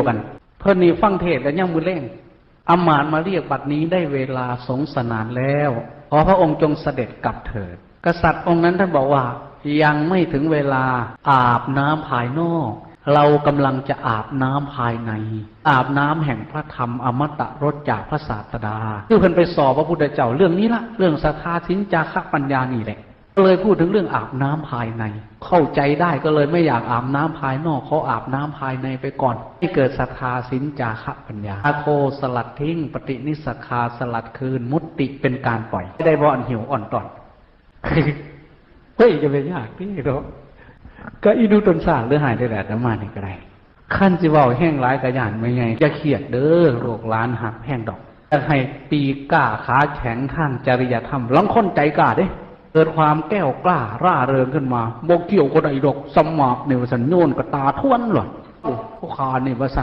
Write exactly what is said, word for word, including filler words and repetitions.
กัน เพิ่นนี่ฟังเทศน์แล้วยังมื้อแลง อำมาตย์มาเรียกบัดนี้ได้เวลาสงสนานแล้ว ขอพระองค์จงเสด็จกลับเถิด กษัตริย์องค์นั้นท่านบอกว่า ยังไม่ถึงเวลาอาบน้ำภายนอก เรากำลังจะอาบน้ำภายใน อาบน้ำแห่งพระธรรมอมตะรสจากพระศาสดา คือเพิ่นไปสอบพระพุทธเจ้าเรื่องนี้ละ เรื่องศรัทธาศีลจาคะปัญญานี่แหละ ก็เลยพูดถึงเรื่องอาบน้ำภายใน เข้าใจได้ก็เลยไม่อยากอาบน้ำภายนอก ขออาบน้ำภายในไปก่อน ให้เกิดศรัทธาศีลจาคะปัญญา อาโคสลัดทิ้ง ปฏินิสสคาสลัดคืน มุตติเป็นการปล่อย ได้บ่อนหิวอ่อนต่อน เฮ้ย จะไปยากนี่เนาะ ก็อีดูตนสร้างหรือหายได้แหละ อาตมานี่ก็ได้ คันสิเว้าแฮงหลายก็ย้านแม่ใหญ่ อย่าเครียดเด้อ ลูกหลานฮักแฮงดอก อยากให้ปีกล้าขาแข็งทางจริยธรรม ลางคนใจกล้าเด้ เกิดความแก้วกล้าร่าเริงขึ้นมา บ่เกี่ยวก็ได้ดอก สมัครนี่ว่าซั่น โยนกระตาทวนหลอด โอ้ ผู้ขานี่ว่าซั่น